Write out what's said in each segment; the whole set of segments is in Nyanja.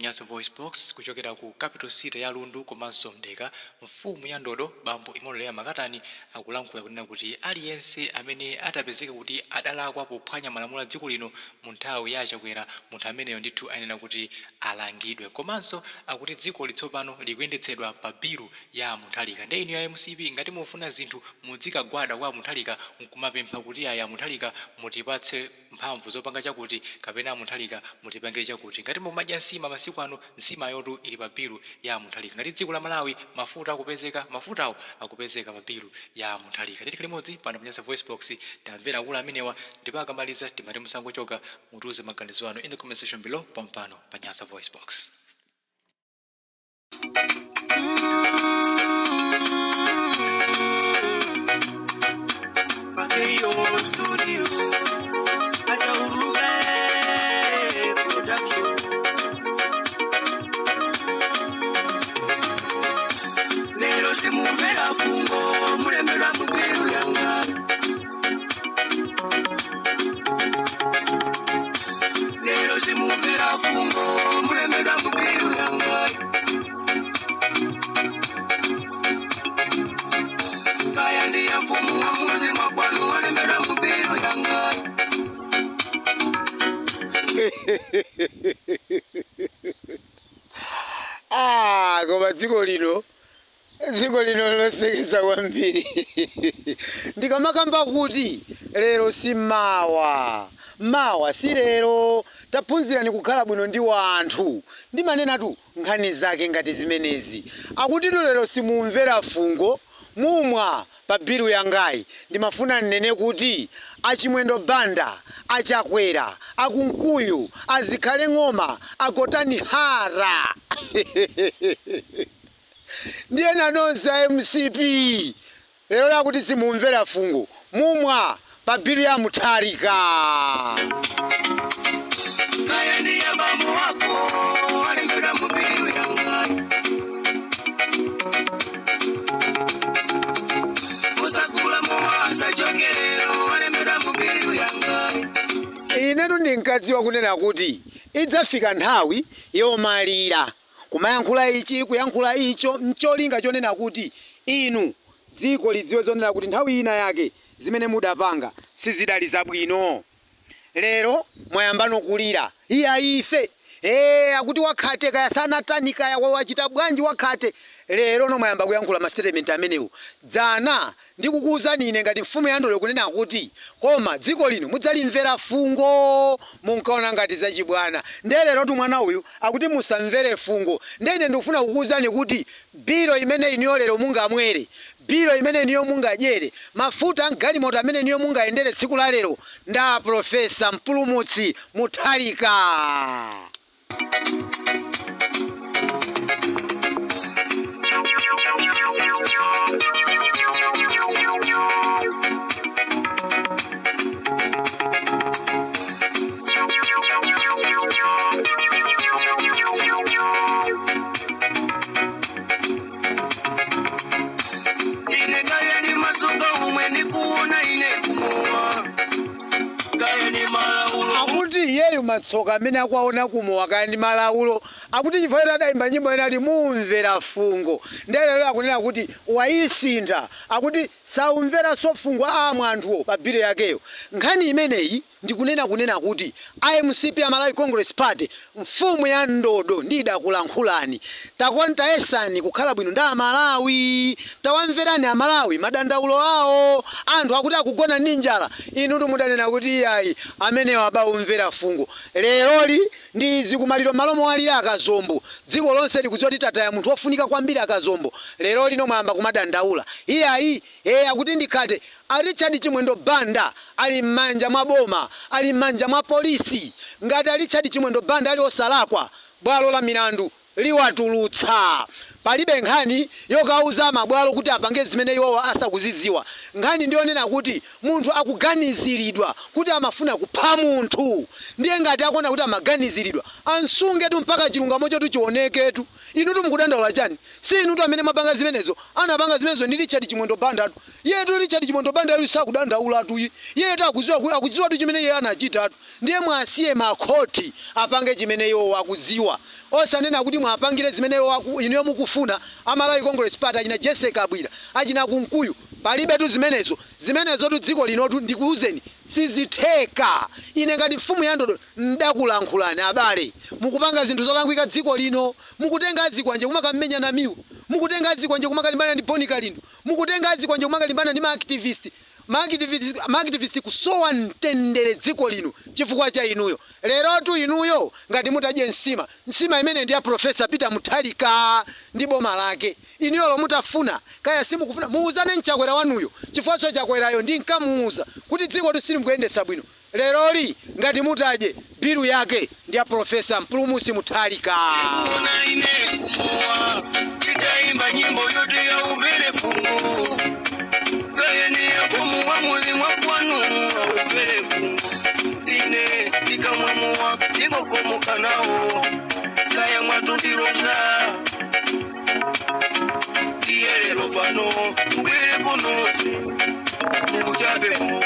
Nyasa VoiceBox, kuchokera ku capital city ya Lundu komanso Mdeka, mfumu ya ndodo bambo Emmanuel Makatani akulankhula kunena kuti aliyense amene atapezeka kuti adalakwa pophwanya malamulo a dziko lino mu nthawi ya Chakwera, munthu ameneyo ndithu ayenera kuti alangidwe. Komanso akuti dziko litsopano likuyendetsedwa pa bilu ya Mutharika. Ndiye inu ya MCP, ngati mufuna zinthu mudzikagwada kwa Mutharika nkumapempha kuti aya Mutharika, mutipatse mphamvu zopanga chakuti, kapena Mutharika, mutipangire chakuti. Ngati mumadya nsima masiku ano, nsima yotu ili pa bilu ya Mutharika. Ngati dziko la Malawi mafuta akupezeka, mafutawo akupezeka pa bilu ya Mutharika. Tili limodzi pano pa Nyasa Voice Box. Tamvera akulu amenewa, ndipo akamaliza timati musangochoka, mutiuze maganizo anu in the comment section below pompano pa Nyasa Voice Box. Pakeyo Studio, Achaulume Production. Lero simumvera fungo, mulemerwa mu bilu yanga. Lero simumvera fungo, mulemerwa mu bilu yanga. Kaya ndiye mfumu wa muzima kwanu, walemerwa mu bilu yanga. Ah, koma dziko lino losekesa kwambiri. Ndikamakamba kuti lero si mawa, mawa si lero, taphunzirani kukhala bwino ndi wanthu. Ndimanenatu nkhani zake ngati zimenezi. Akutitu lero simumvera fungo, mumwa pa bilu yangayi. Ndimafuna nnene kuti Achimwendo Banda, Achakwera, Akunkuyu, Azikhale Ng'oma, Agotani Hara ndiye nonse a MCP, lero lakuti simumvera fungo, mumwa pa bilu ya Mutharika. Kaya ndiye bambo wako, walembedwa mu bilu yanga. Usakula mowaza chokerero, walembedwa mu bilu yanga. Inetu ndinkadziwa kunena kuti idzafika nthawi yomalira kumayankhula ichi, kuyankhula icho, mcholinga chonena kuti inu dziko lidziwe zonena kuti nthawi ina yake zimene mudapanga sizidali zabwino. Lero mwayambano kulira, iya ife akuti wakhate kaya sanatani, kaya wachita bwanji wakhate. Lero no mwayamba kuyankhula ma statement amenewo. Dzana ndikukuwuzani ine ngati mfumu ya ndodo kunena kuti koma dziko lino mudzalimvera fungo, munkaona ngati zachibwana. Ndiye lerotu mwana uyu akuti musamvere fungo. Ndiye ine ndikufuna kukuwuzani kuti bilo imene iniyo lero mungamwere, bilo imene iniyo mungadyere, mafuta amgalimoto amene iniyo mungayendere tsiku la lero nda Professor Mpulumutsi Mutharika. Ine kaya ni masuka umwe ndikuona ine kumowa, kaya ni malaulo. Akuti iyeyu matsoka amene akuwaona kumowa kaya ndi malaulo. Akuti chifukwa adayimba nyimbo ina ati mumvera fungo, ndiye lero akunena kuti wayisintha, akuti saumveranso fungo amwe anthuwo pa bilu yakeyo. Nkhani imeneyi ndikunena kunena kuti IMCP ya Malawi Congress Party, mfumu ya ndodo ndidakulankhulani, tayesani kukhala bwino ndi Amalawi. Tawamverani Amalawi madandaulo awo. Anthu akuti akugona ndi njala, inutu mudanena kuti iyayi, amenewo abaumvera fungo. Leroli ndi izi kumaliro, malo mowalira Akazombo, dziko lonse likudziwa kuti tataya munthu wofunika kwambiri, Akazombo. Lero lino mwayamba kumadandaula, iyayi, akuti ndikhate. A Richard Chimwendo Banda ali m'manja mwa boma, ali m'manja mwa polisi. Ngati a Richard Chimwendo Banda ali osalakwa, bwalo la milandu liwatulutsa. Palibe nkhani yokauza mabwalo kuti apange zimene iwowa asakuzidziwa. Nkhani ndiyonena kuti munthu akuganiziridwa kuti amafuna kupha munthu, ndiye ngati akuona kuti amaganiziridwa ansungetu mpaka chilungamocho chioneketu. Inutu mukudandaula chani? Si inutu amene mwapanga zimenezo. Anapanga zimenezo ndi Richard Chimwendo Bandatu. Yetu Richard Chimwendo Banda yu sakudandaulatu, iyetu akudziwatu chimene iye anachitatu. Ndiye mwasiye makhoti apange chimene iwo akudziwa, osanena kuti mwapangire zimene iwo inuyo mukufuna. Amalawi Congress Party, achina Jesse Kabwira, achina Kunkuyu, palibetu zimenezo. Zimenezotu dziko linotu ndikuuzeni sizitheka. Ine ngati mfumu ya ndodo ndakulankhulani abale, mukupanga zinthu zolakwika dziko lino. Mukutenga azikwanje kumakamenya namiwo, mukutenga azikwanje kumakalimbana ndi Boni Kalindo, mukutenga azikwanje kumakalimbana ndi maactivist. Maactivist kusowa mtendere dziko lino chifukwa cha inuyo. Lerotu inuyo ngati mutadye nsima, nsima imene ndi ya Professor Peter Mutharika ndi boma lake. Inuyo lomutafuna kaya simukufuna, muuzane mchakwera wanuyo, chifukwa chakwerayo ndi nkamuuza kuti dziko silimukuyendetsa bwino. Leroli ngati mutadye, bilu yake ndi ya Professor Mpulumusi Mutharika. Ona ine kumowa titaimba nyimbo yote ya uvere fungu kayeni ya mfumu wa muli mwa kwanu uvere fungu ine ndikamwamuwa ndingokomoka nawo kaya mwatundiroza iye lero pano mubwere kunonse mukuchapemo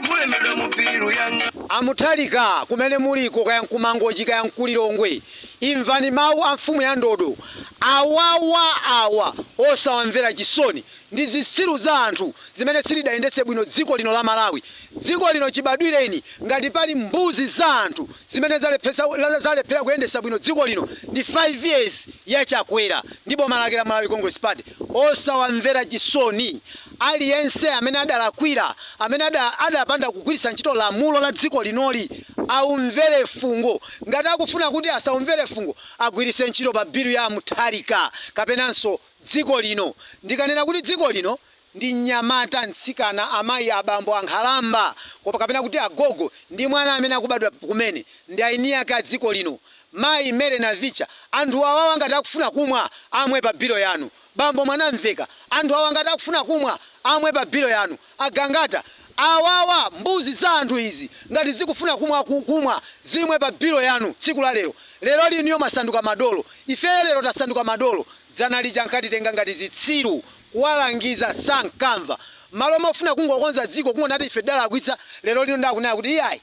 mulemedwa mupiru yanga. Amutharika kumene muliko, kaya nkumangochi kaya nkulilongwe, imvani mawu a mfumu ya ndodo. Awawa awa osawamvera chisoni ndi zitsiru za anthu zimene silidayendetse bwino dziko lino la Malawi. Dziko lino chibadwireni ngati pali mbuzi za anthu zimene zalephera kuyendetsa bwino dziko lino ndi 5 years yachakwera ndi boma lake la Malawi Congress Party. Osawamvera chisoni aliyense amene adalakwira, amene adapanda kugwiritsa ntchito lamulo la dziko linoli, aumvere fungo. Ngati akufuna kuti asaumvere fungo, agwiritse ntchito pa bilu ya Mutharika kapenanso dziko lino. Ndikanena kuti dziko lino ndi mnyamata, mtsikana, amayi, abambo, ankhalamba, koma kapena kuti agogo ndi mwana amene akubadwa kumene ndi aini ake a dziko lino. Mayi Mary Navicha, anthu awawa ngati akufuna kumwa amwe pa bilo yanu. Bambo Mwanamveka, anthu awa ngati akufuna kumwa amwe pa bilo yanu. Agangata awawa, mbuzi za anthu izi ngati zikufuna kumwa kumwa zimwe pa bilo yanu tsiku la lero. Lero liniyo masanduka madolo, ife lero tasanduka madolo. Dzana lija nkatitenga ngati zitsiru, kuwalangiza sankamva. Malo mofuna kungokonza dziko kungonati ife dalakwitsa, lero lino ndakunena kuti iyayi,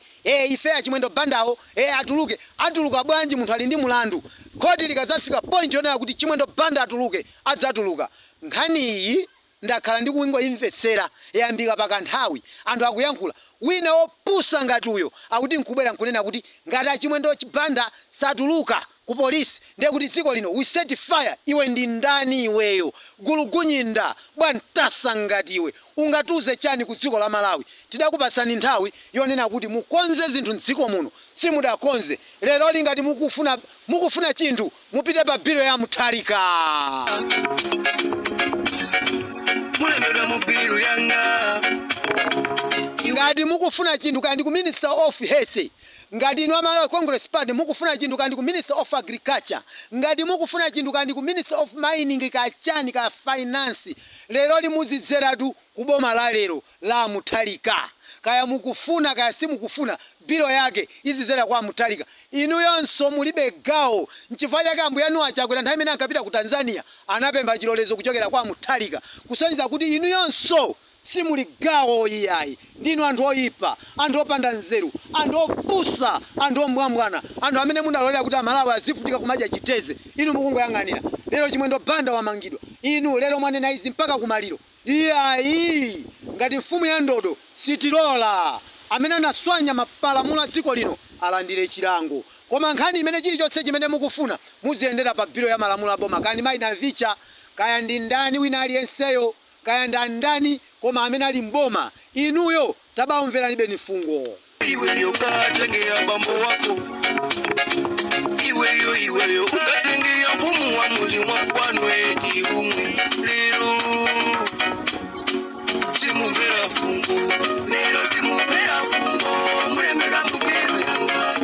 ife achimwendo bandawo atuluke. Atuluka bwanji munthu ali ndi mulandu? Khoti likadzafika point yonena kuti Chimwendo Banda atuluke, adzatuluka. Nkhani iyi ndakhala ndikungoimvetsera yayambika pakanthawi, anthu akuyankhula. Wina wopusa ngati uyo akuti nkubwera nkunena kuti ngati achimwendo Banda satuluka ku polisi ndiye kuti dziko lino we set fire. Iwe ndi ndani iweyo? Gulugunyinda bwantasa ngati iwe ungatiuze chani ku dziko la Malawi? Tidakupasani nthawi yonena kuti mukonze zinthu mdziko muno, simudakonze. Lero lingati mukufuna chinthu mupite pa bilo ya Mutharika. Mulemedwa mupiru yanga. Ngati mukufuna chinthu kandi ku Minister of Health, ngati inu Amalawi Congress Party mukufuna chinthu kandi ku Minister of Agriculture, ngati mukufuna chinthu kandi ku Minister of Mining, kachani ka Finance, lero limuzidzeratu ku boma la lero la Mutharika. Kaya mukufuna kaya simukufuna, bilo yake izidzera kwa Mutharika. Inuyonso mulibe gawo. Nchifukwa chake ambuye anu achakwera nthawi imene ankapita ku Tanzania anapempha chilolezo kuchokera kwa Mutharika, kusonyeza kuti inuyonso simuli gawo iyayi. Ndinu anthu oyipa, anthu opanda nzeru, anthu opusa, anthu ombwambwana, anthu amene munalolera kuti Amalawi azivutika kumadya chiteze. Inu mukungoyang'anira. Lero Chimwendo Banda wamangidwa, inu lero mwanena izi mpaka kumaliro. Iyayi, ngati mfumu ya ndodo sitilola amene anaswanya mapalamulo a dziko lino alandire chilango. Koma nkhani imene chilichonse chimene mukufuna muziyendera pa bilo ya malamulo a boma, kaya ndi mayi Navicha, kaya ndi ndani wina aliyenseyo, kaya ndi ndani, koma amene ali mboma inuyo tabaumverani beni fungo. Iweyo katengea bambo wako, iweyo iweyo ukatengea mfumu wa muzi mwa kwanwe tiumwe. Lero simumvera fungo, lero simumvera fungo, mulemera mupiru yanga.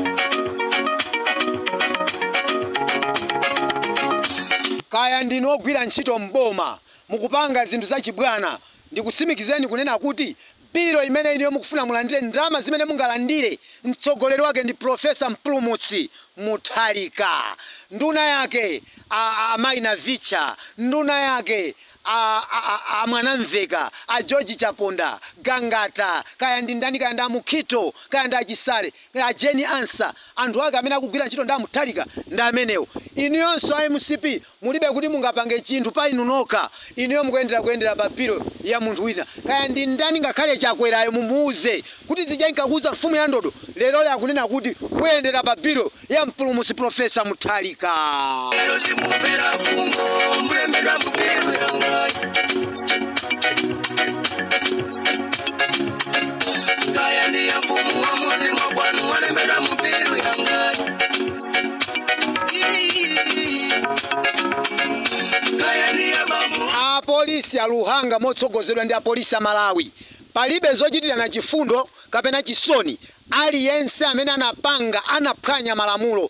Kaya ndinu ogwira ntchito m'boma, mukupanga zinthu zachibwana, ndikutsimikizeni kunena kuti bilo imene inuyo mukufuna mulandire, ndalama zimene mungalandire, mtsogoleri wake ndi Professor Mpulumutsi Mutharika, nduna yake amayi Navicha, nduna yake a Mwanamveka, a George Chaponda, Gangata, kaya ndi ndani, kaya ndi amukhito, kaya ndi achisale, kaya a Jane Ansah, anthu ake amene akugwira ntchito ndi amutharika ndi amenewo. Inuyonso a MCP mulibe kuti mungapange chinthu pa inu nokha, inuyo mukuyendera kuyendera pa bilo ya munthu wina, kaya ndi ndani, ngakhale Chakwerayo mumuuze kuti zija inkakuuza mfumu ya ndodo lero akunena kuti kuyendera pa bilo ya Mpulumutsi Professor Mutharika. Lero simupera fungo mulembedwa mupero yanga. Kaya ndiye mfumu wa muzi mwa kwanu walembedwa mupero yanga. Kaya ndiye babu. Apolisi aluhanga motsogozedwa ndi apolisi a Malawi, palibe zochitirana chifundo kapena chisoni. Aliyense amene anapanga anaphwanya malamulo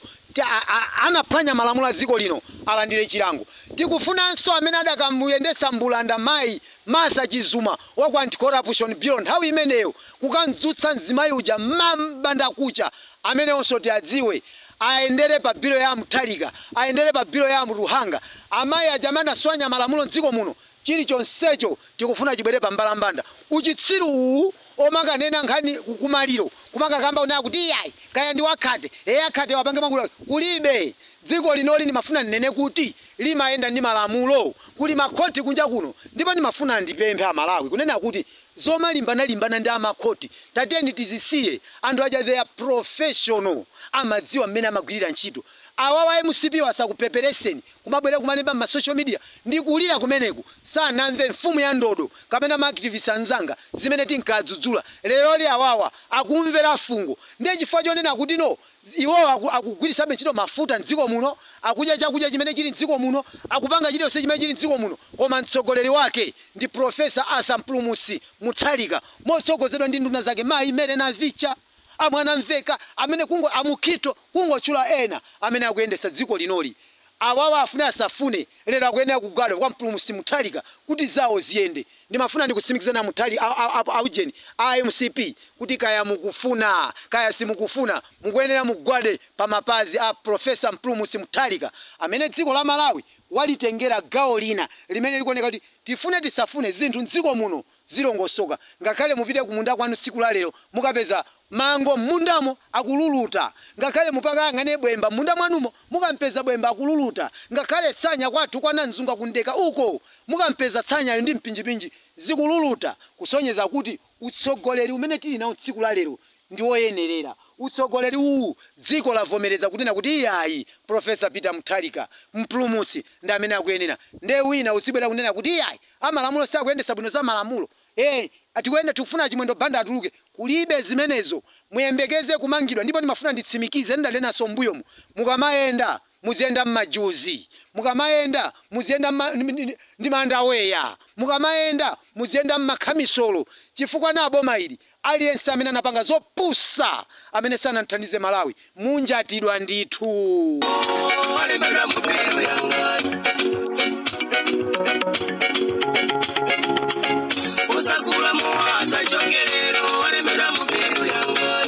anaphwanya malamulo a dziko lino alandire chilango. Tikufunanso amene adakamuyendetsa mbulanda mayi Martha Chizuma wa ku Anti-Corruption Bureau nthawi imeneyo kukamdzutsa mzimayi uja mambanda kucha, amenewonso tiadziwe, ayendere pa bilo ya Mutharika, ayendere pa bilo ya Ruhanga. Amayi aja amene anaswanya malamulo mdziko muno, chilichonsecho tikufuna chibwere pa mbalambanda. Uchitsiru uwu omakanena nkhani kumaliro kumakakamba unaya kuti iyayi kaya ndi wakhate, eye akhate wapange makulu, kulibe. Dziko linoli ndimafuna ndinene kuti limayenda ndi malamulo, kuli makhoti kunja kuno. Ndipo ndimafuna ndipemphe Amalawi kunena kuti zomalimbana-limbana ndi amakhoti tatiyeni tizisiye. Anthu aja, they are professional, amadziwa mmene amagwirira ntchito. Awawa MCP wasakupepereseni kumabwera kumalemba ma social media ndi kulira kumeneku. Sanamve mfumu ya ndodo kapena ma activist anzanga zimene tinkadzudzula. Leroli awawa akumvera fungo, ndiye chifukwa chonena kuti no, iwowo akugwirisabe ntchito mafuta mdziko muno, akudya chakudya chimene chili mdziko muno, akupanga chiliyonse chimene chili mdziko muno, koma mtsogoleri wake ndi Professor Arthur Mpulumutsi Mutharika motsogozedwa ndi nduna zake mayi Mary Navicha, amwanamveka amene kungo amukhito, kungotchula ena amene akuyendetsa dziko linoli. Awawa afune asafune, lero akuyenera kugwada kwa Mpulumutsi Mutharika kuti zawo ziyende. Ndimafuna ndikutsimikizana Muthali aujeni a MCP kuti kaya mukufuna kaya simukufuna, mukuyenera mugwade pa mapazi a Professor Mpulumutsi Mutharika amene dziko la Malawi walitengera gawo lina limene likuoneka kuti tifune tisafune zinthu mdziko muno zilongosoka. Ngakhale mupite kumunda kwanu tsiku la lero, mukapeza mango m'mundamo akululuta. Ngakhale mupakayang'ane bwemba m'munda mwanumo, mukampeza bwemba akululuta. Ngakhale tsanya kwathu kwanamzunga kundeka uko, mukampeza tsanyayo ndi mpinjipinji zikululuta, kusonyeza kuti utsogoleri umene tili nawo tsiku la lero ndi woyenerera. Utsogoleri uwu dziko lavomereza kunena kuti iyayi, Professor Peter Mutharika mpulumutsi ndi amene akuyenera. Nde wina uzibwera kunena kuti iyayi, amalamulo sakuyendetsa bwino za malamulo, atikuyenda tikufuna Chimwendo Banda atuluke, kulibe zimenezo, muyembekeze kumangidwa. Ndipo ndimafuna nditsimikize, ndanenaso m'mbuyomu, mukamayenda muziyenda mmajuzi, mukamayenda muziyenda ndi mandaweya, mukamayenda muziyenda mmakhamisolo, chifukwa na boma ili aliyense amene anapanga zopusa, amene sanamthandize Malawi, munjatidwa ndithu. Walembedwa mubiru yanga. Usagula muwaza chongelero walembedwa mubiru yanga.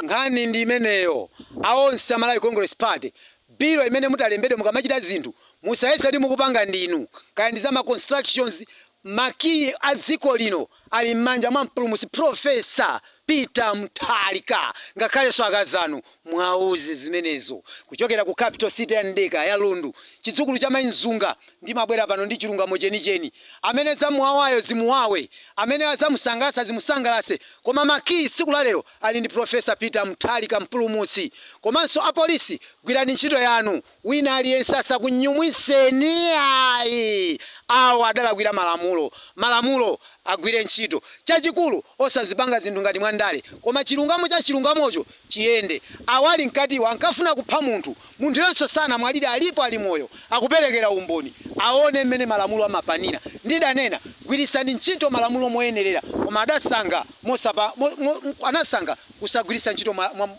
Nkhani ndi imeneyo. Aonse a Malawi Congress Party, bilo imene mutalembedwe, mukamachita zinthu musayese kuti mukupanga ndinu, kaya ndi za ma constructions, makiyi a dziko lino ali m'manja mwa mpulumutsi Professor Peter Mutharika. Ngakhalenso akazanu mwauze zimenezo. Kuchokera ku capital city ya Ndeka ya Lundu, chidzukulu cha mayi Mzunga, ndimabwera pano ndi chilungamo chenicheni. Amene zamuwawayo zimuwawe, amene azamusangalatsa zimusangalatse, koma makiyi tsiku la lero ali ndi Professor Peter Mutharika mpulumutsi. Komanso apolisi, gwirani ntchito yanu, wina aliyense asakunyumwiseni ayi. Awo adalakwira malamulo, malamulo agwire ntchito. Chachikulu osazipanga zinthu ngati mwandale, koma chilungamo cha chilungamocho chiyende. Awali mkatiwo ankafuna kupha munthu, munthu yonso sanamwalire, alipo, ali moyo, akuperekera umboni. Aone mmene malamulo amapanira. Ndidanena gwirisani ntchito malamulo moyenerera, koma adasankha mosapa mo, mo, anasankha kusagwiritsa ntchito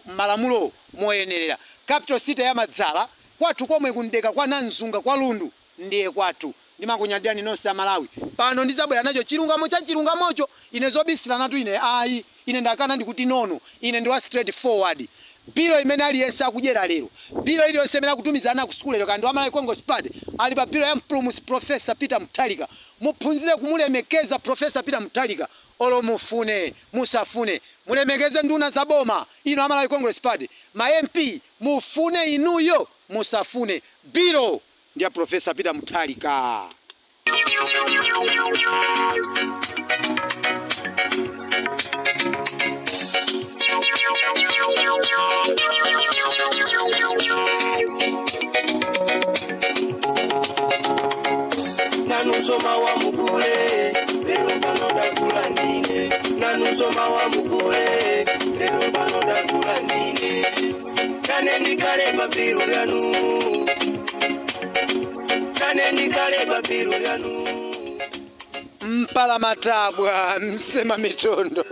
malamulo moyenerera. Capital City ya Madzala, kwathu komwe kundeka kwa Nanzunga kwa Lundu ndiye kwathu. Ndimakunyadirani nonse Amalawi. Pano ndizabwera nacho chilungamo cha chilungamocho. Ine zobisira natu ine ayi, ine ndakana ndikuti nono, ine ndi wa straight forward. Bilo imene aliyense akudyera lero, bilo iliyonse imene akutumiza ana ku sukulu lero, kandi Amalawi Congress Party ali pa bilo ya mpulumutsi Professor Peter Mutharika. Muphunzire kumulemekeza Professor Peter Mutharika, olo mufune musafune. Mulemekeze nduna za boma ino Amalawi Congress Party, ma MP, mufune inuyo musafune, bilo ndi ya Professor Peter Mutharika. Nanusoma wa mukule lero pano ndakula ndine, nanusoma wa mukule lero pano ndakula ndine, nane ndikale papiru yanu, nane ndikale papiru yanu. Mpalamatabwa msema mitondo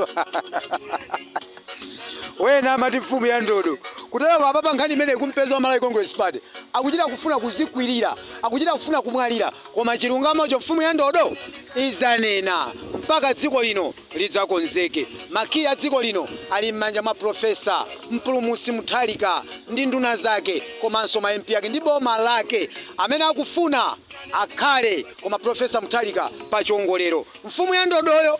wena amati mfumu ya ndodo kutero apapa nkhani imene kumpeza wa Malawi Congress Party akuchita kufuna kuzikwirira, akuchita kufuna kumwalira, koma chilungamocho mfumu ya ndodo izanena mpaka dziko lino lidzakonzeke. Makiyi a dziko lino ali m'manja mwa Profesa Mpulumutsi Mutharika ndi nduna zake komanso ma MP ake ndi boma lake amene akufuna akhale, koma Profesa Mutharika pa chiwongolero. Mfumu ya ndodoyo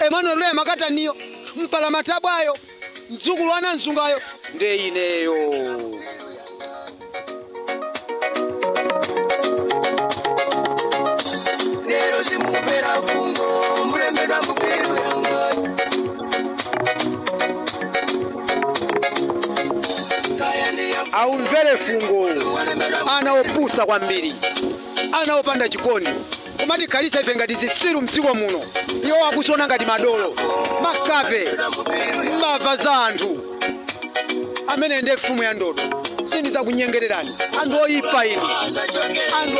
Emmanuel Lema Makataniyo mpalamatabwayo mdzukulu wa Nanzungayo nde ineyo. Lero simupera fungo mulembedwa mupiru yanga kaya ndiya Aumvere fungo ana opusa kwambiri, ana opanda chikondi, kumatikhalitsa ife ngati zitsiru mdziko muno. Iwo akuziona ngati madolo makape mbava za anthu. Amene ndiye mfumu ya ndodo, sindidzakunyengererani anthu oyipa inu. Anthu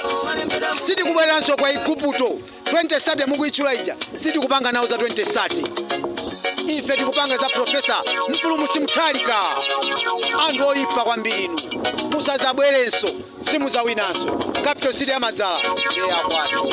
sitikubweranso kwa Igupto 2030 mukuitchula ija, sitikupanga nawo za 2030, ife tikupanga za Profesa Mpulumutsi Mutharika. Anthu oyipa kwambiri inu, musadzabwerenso, simudzawinanso. Capital City ya Madzala ndiye yakwathu.